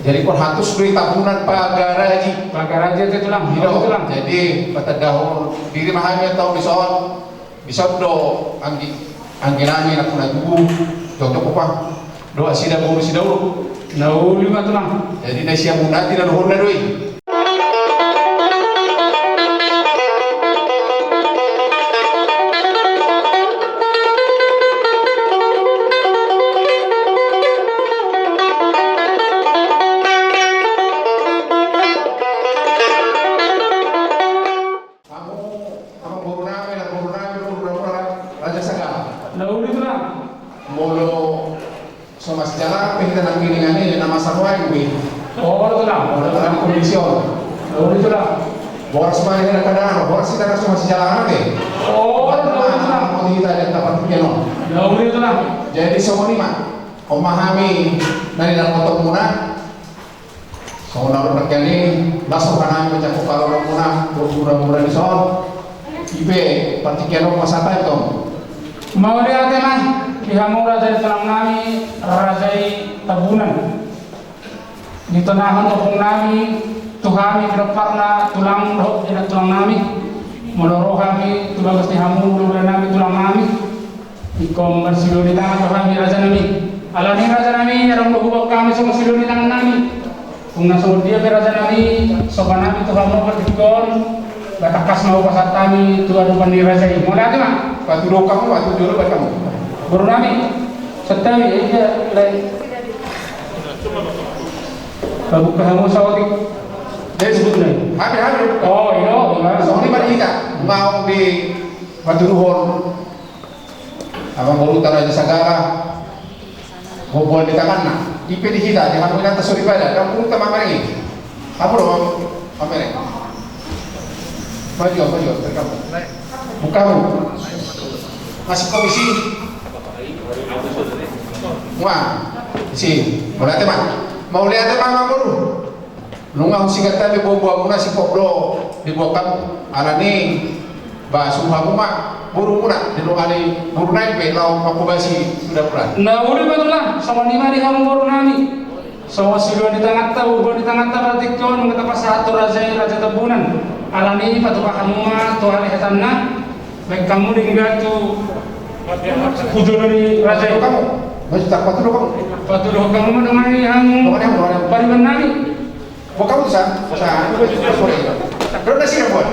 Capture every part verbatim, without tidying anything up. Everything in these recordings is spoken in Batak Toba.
Jadi, parhatus do i Tambunan, Pagaraji. Pagaraji ate, Tulang. Jadi, patandahon diri ma hami taon dison. Dison do anggi, anggi nami na puna tubu. Jokjok opa. Do asida boru sida ulu. Na uli ma, Tulang. Jadi, na sian muna ate na dohonna do i. Hamu, hamu boru nami, na boru nami, boru nami, Raja Sagala. Na uli, Tulang. Molo so masijalahan pe hita nangkiningan i, na masa roa i be. Olo, Tulang. Molo dalam kondisi on. Na uli, Tulang. Boras ma hita kadang, boras hita na so masijalahan be. Olo, na uli, Tulang. Molo hita di tempat pian on. Na uli, Tulang. Jadi songon i ma. On ma hami na nidapoton muna. Songon na ro nangkin i, las roha nami manjangkon halak muna, boru muna, muna dison. I pe partingkian on pasahat hami tu hamu. Mauliate ma di hamu raja ni tulang nami, raja i Tambunan. Ditonahon ompung nami tu hami pinomparna tulang dohot inanta tulang nami. Molo ro hami tu bagas ni hamu hulahula nami, tulang nami. Ingkon marsiluhon ni tangan do hami, raja nami. Alani, raja nami, adong do huboan hami songon siluhon ni tangan nami. Dung na songon dia pe, raja nami, sopa nami tu hamu partingkian on, ba tangkas ma hupasahat hami tu adopan ni raja i. Mauliate ma. Patuduhon hamu ma tu jolo, bahen hamu. Boru nami. Santabi, ia, lae. Pabuka hamu saotik. Jadi, hami, hami. O, i do. Songon i ma di hita. Mau di patuduhon. Amangboruta Raja Sagala, boan ni tanganna. I pe di hita, di hamu inanta soripada, dang punguta mamereng i. Hamu do mamereng. Maju, maju, terkamu. Buka hamu. Masuk komisi. Wah, si, mauliate ma. Mauliate ma, amangboru. Nunga husigat hami boanboanmuna, singkop do diboan hamu. Alani, ba suhut hamu ma borumuna, didongani boru nai pe laho manghobasi tu dapur an. Na uli ma, tulang, songon i ma di hamu boru nami. Songon siluhon ni tanganta, huboan ni tanganta partingkian on, nunga tapasahat tu raja i, Raja Tambunan. Alani, patupa hamu ma tu hami hatanna. Bahen hamu denggan tu hujolo ni raja i. Patuduhon hamu. Patuduhon hamu ma, dongani hamu. Dongani hamu, dongani hamu. Pariban nami. Buka hamu sa, sa, buka hamu sa. Ro na sira buat.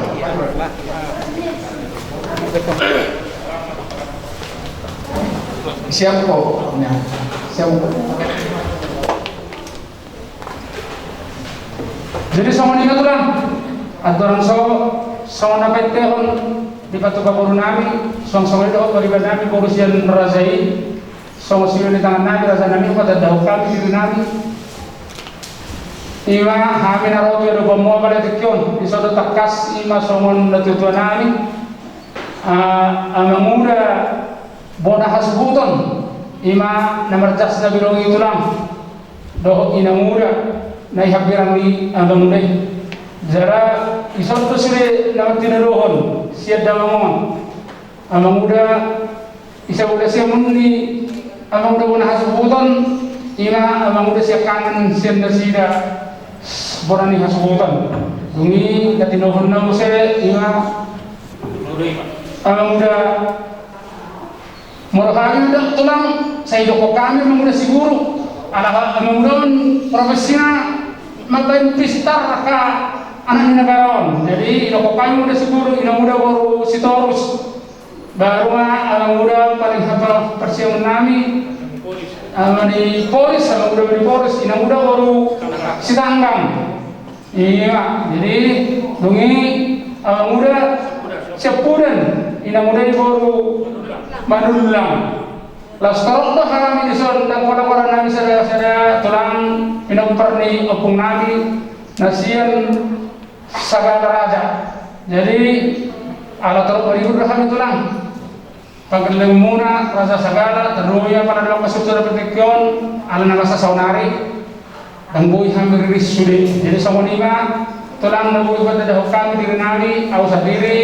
Siap ko. Ya. Siap ko. Jadi songon i ma, tulang. Andorang so, songon na paintehon dipatupa boru nami, songon songon i dohot pariban nami boru sian raja i. Songon siluhon ni tangan nami, raja nami, patandahon hami diri nami. I ma hami na ro tu adopanmu apala tingki on, dison do tangkas i ma songon natuatua nami. Ah, amanguda bona hasuhuton, i ma na marjas na bilong i, tulang. Dohot inamuda na i hambirang ni amanguda i. Jala dison do sude na martinodohon sian damang on. Amanguda, i sabola siamun ni amanguda bona hasuhuton, i ma amanguda siangkangan sian nasida bona ni hasuhuton. Dung i na tinodohonna muse, i ma amanguda, molo hami do, tulang, sai idokkon hami amanguda Siguru. Ala amanguda on profesina mambahen pistar angka anak ni nagara on. Jadi idokkon hami amanguda Siguru, inamuda boru Sitorus. Baru ma amanguda paling hata parsiamun nami, ama ni Poris, amanguda ama ni Poris, inamuda boru Sitanggang. I ma, jadi dung i amanguda Siampudan, inamuda i boru Manullang. Laos torop do hami dison, ndang pola-pola nami sada-sada, tulang, pinompar ni ompung nami na sian Sagala Raja. Jadi ala torop maribur do hami, tulang. Pangkilengmuna Raja Sagala, tarlumobi apala damang pasupasu na partingkian on, ala na masa saonari, ndang boi hami riris sude. Jadi songon i ma, tulang, na boi patandahon hami diri nami, au sandiri,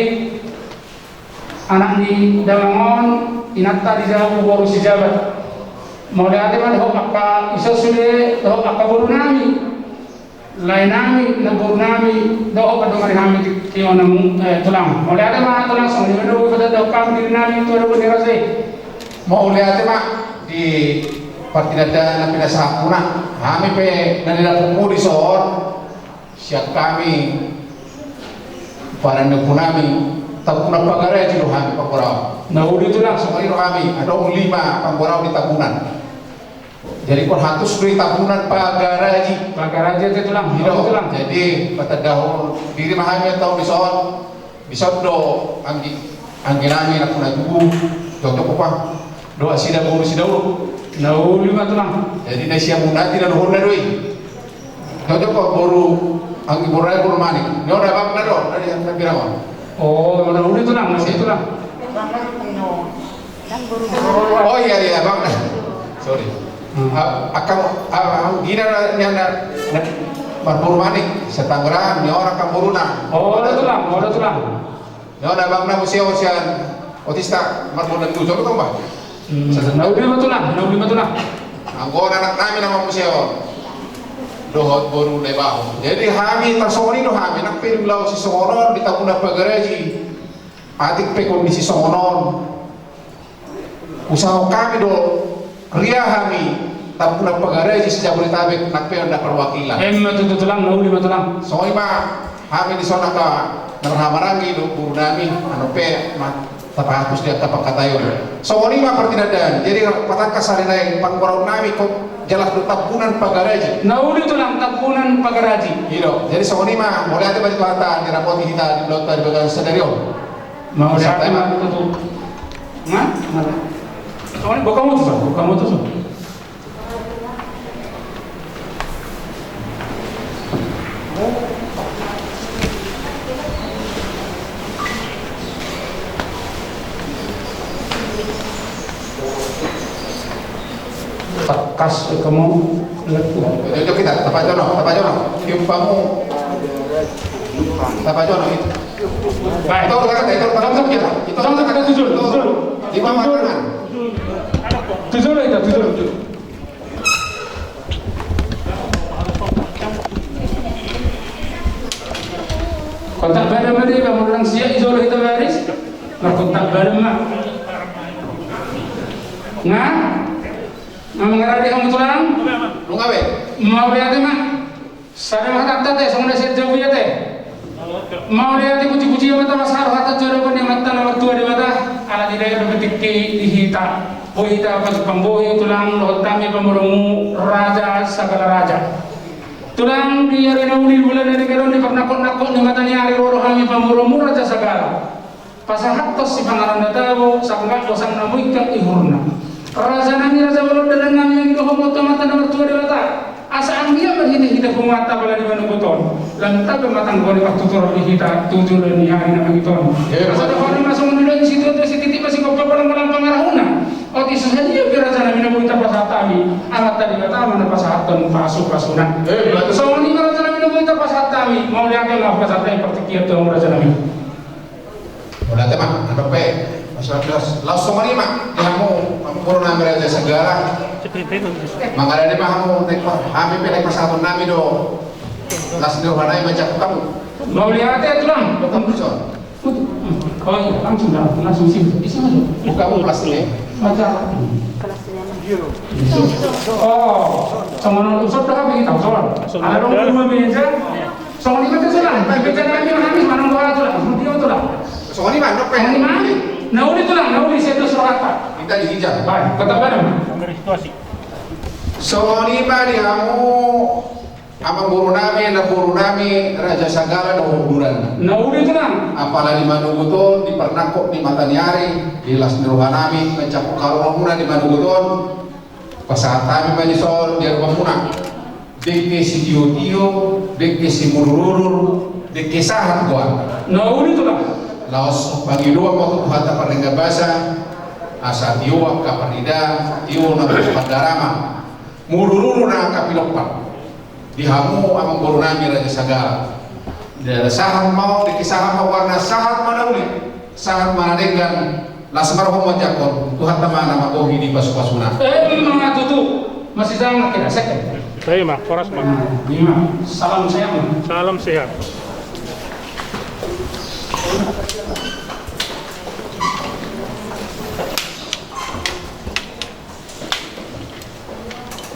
anak ni damang on, inanta di jabu boru Sijabat. Mauliate ma dohot angka, dison sude dohot angka boru nami. Lae nami, namboru nami, dohot pandongani hami di tingki on, eh, tulang. Mauliate ma tulang, songon i ma na hupatanda hami diri nami tu adopan ni raja i. Mauliate ma di partinandaan na pinasahatmuna. Hami pe na nidapotmu dison, sian hami, padan ni ompu nami, Tampunan Pagaraji do hami panggoraon. Na uli tulang. Songon i do hami, adong lima panggoraon di Tampunan. Jadi, parhatus do i Tampunan Pagaraji. Pagaraji ate tulang. I do. Tulang. Jadi, patandahon diri ma hami antong dison. Dison do anggi, anggi nami na huna tubu. Jokjok opa. Dohot nasida boru Sidauruk. Na uli ma tulang. Jadi, na sian muna ate na dohonna do i. Jokjok opa, boru anggi boru nai boru Manik. Ni on abangna do, dari angka birangon. Oh, na uli tulang, na uli tulang. Oh iya, iya, abang. Sorry. Hmm. Ah, angka, ah, ah, gina na, na, na, na, marboru Manik, Sitangerang, ni on angka boruna. Oh, olo tulang, olo tulang. Ni on abangna muse on sian Otista, marboru na tujuh, coba tong, Bang. Hmm. Sa-, na uli ma tulang, na uli ma tulang. Anggo anak nami nama muse on. Dohot boru Lebaho. Jadi hami tarsongon i do hami, nang pe di ulaon sisongon on di Tampunan Pagaraji. Atik pe kondisi songon on. Usaha hami do, ria hami, Tampunan Pagaraji se-Jabodetabek, nang pe on na perwakilan. Emma tutu tulang, na uli ma tulang. Songon i ma, hami dison angka na marhahamaranggi dohot boru nami, anu pe, ma, tapahapus di angka pangkataion. Songon i ma partinandaan, jadi patangkas ari nai panggoraon nami, kok jelas do Tampunan Pagaraji. Na uli tulang, Tampunan Pagaraji. I do, jadi songon i ma, mauliate ma di Tuhanta, diramoti hita di ulaonta di bagasan sadari on. Mauliate ma tutu. Nga? Nga? Soalnya buka mutu, Bang. Buka mutu, Bang. Tangkas kamu lepu. Jokjok hita, tapajonok, tapajonok. Tiup hamu. Tapajonok hita. Baik. Itu udah kata, itu udah kata. Jokjok hita, jokjok hita, tuju, tuju. Di bawah tangan. Tuju hita, tuju. Kontak badan ma dia, kamu orang siap, jolo hita baris. Markontak badan ma. Nga? Nga mangarade hamu tulang? Nunga be. Mauliate ma. Sada ma hatanta ate, songon na sian jabu i ate. Mauliate, pujipujian ma tama sahat hata tu adopan ni Amanta na martua Debata, ala didair dope tingki i di hita. Boi hita pajumpang, boi tulang dohot hami pamoruonmu Raja Sagala Raja. Tulang, di ari na uli, bulan na denggan on, di parnangkoknangkok ni mata ni ari ro do hami pamoruonmu Raja Sagala. Pasahathon sipanganon na tabo, sangkap do sang na mungkak ihurna. Raja nami, raja bolon, dalan nami, anggiat do hamu tu Amanta na martua Debata. Asa anggiat marhitehite punguanta pala di manogot on, lam tabo ma tanggona partuturon ni hita tu joloan ni ari na mangihut on. Asa dohonon ma songon nidok ni situatua: Sititi ma sigompa, bolangbolang pangarahutna. Otik so sadia pe raja nami na boi tapasahat hami, Amanta Debata ma na pasahathon pasupasuna. Songon i ma raja nami na boi tapasahat hami, mauliate ma hupasahat hami partingkian tu hamu raja nami. Mauliate ma, adong pe. Laos songon i ma di hamu, hamu boru nami Raja Sagala. Mangarade ma hamu, naeng pa-, hami pe naeng pasahaton nami do las ni roha nami manjangkon hamu. Mauliate tulang. Buka mutu. Oh, langsung dah, langsung sini. Di sini. Buka mu plastiknya. Baca. Oh, sama nonton usap dah, apa kita usap? Ada dong dua meja. Songon i ma tulang, baca nami, nami manang doa tulang, dia tulang. Songon i ma, songon i ma. Na uli tulang, na uli, sedo sorata. Kita di hijau. Baik, tetap ada. Songon i ma di hamu, amangboru nami, namboru nami, Raja Sagala dohot borunami. Na uli tulang. Apala di manogot on, di parnangkok ni mata ni ari, di las ni roha nami, manjangkon haroronmuna di manogot on. Pasahat hami ma dison di adopanmuna. Dengke sitiotio, dengke simudurudur, dengke sahat goar. Na uli tulang. Laos pangidoan ma tu Tuhanta pardenggan basa, asa tio angka parnida, tio na pandaramang. Mudurudur nang angka pinompar. Di hamu amangboru nami Raja Sagala. Dengke sahat ma on, dengke sahat ma goarna, sahat ma na uli. Sahat ma na denggan, las ma roha manjangkon, Tuhanta ma na mambohi di pasupasuna. Emma tutu, masih sama kita, second. Ima, horas ma. Ima, salam sehat. Salam sehat.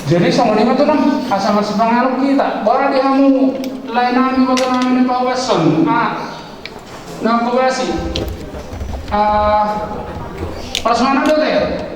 Jadi songon i ma tutu, asa marsipanganon hita. Boha di hamu lae nami, boto nami, na pahubason, ah, na hobasi, ah, parsonganan do te.